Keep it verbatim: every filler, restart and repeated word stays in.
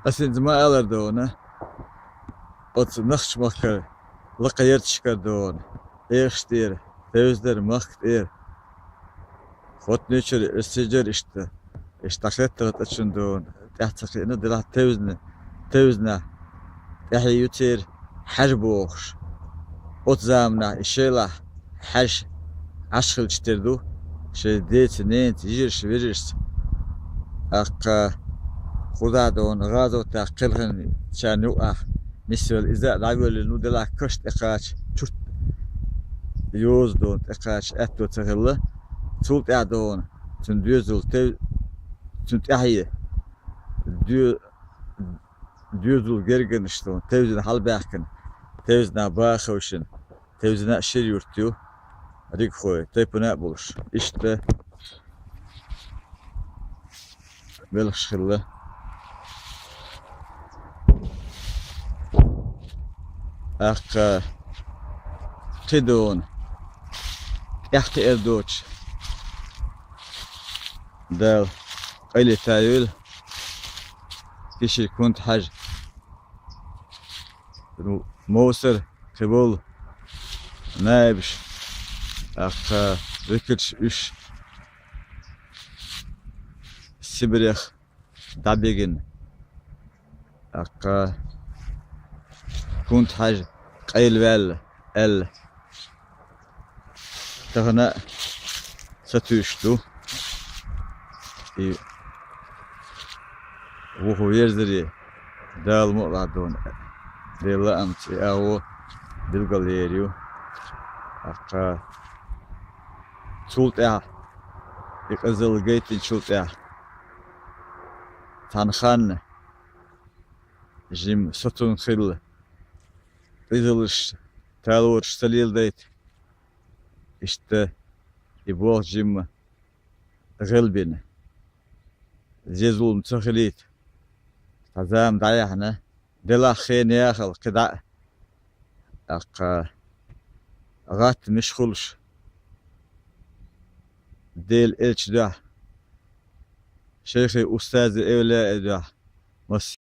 Ас хӀинца ма аллара дуна, оцу Нохч-махкара лакха ярташкара дуна, Ӏехаш тӀера, Тевзанара махка тӀера, Хотнечуьра, Оьрсийчуьра иштта, иштта дӀахеттара тӀачун дуна, тӀаьхьа ца кхиъна, делахь Тевзана, Тевзанахь тӀаьхье ю церан хьаьжа бохуш. Оцу заманахь и шелахь хьаьжа Ӏаш хилча тера ду, шайн деца, ненаца, йижарша, вежаршца. ТӀаккха кхузахь дуна гӀазотехь кхелхинчарна юкъахь нисвелла иза а дӀавоьллина ву, делахь каш тӀекхача, чурт йоза дуна тӀекхача аьтто ца хилла. Цул тӀаьхьа дуна цуьнан доьзал тев-, цуьнан тӀаьхье доь-, доьзал гергарнаш дуна Тевзана хьалабаьхкина, Тевзанахь баха хевшина. Тевзана а шира юрт ю, ригхой тайпана а болуш. Иштта белхаш хилла. ТӀаккха кхидона тӀаьхьа кхиар доцуш, Дала къайле тайойла, киши Кунта-Хьаьжа. Ну, Мовсар, кхин болу наибаш, тӀаккха векалш уьш Сибрех дӀабигина. ТӀаккха Кунта-Хьаьжа къайлаваьлла аьлла, тахана а сатуьйсуш ду. И вуху верзаре Дала мукъалахь дуна, Делан лаамца и агӀо билгалъер ю. ТӀаккха цул тӀаьхьа, и къизалла гайтинчул тӀаьхьа, цхьана ханна жимма сацун хилла, къизаллаш талораш ца леладайта, иштта и болх жимма гӀелбина. Зе-зулам ца хилийта, цхьа зама дӀаяьхьна, делахь хен яхала кхидӀа а. ТӀаккха гӀатта мишхулуш, Делан элча дуьхьа, шайхи устази эвлаяи дуьхьа, масса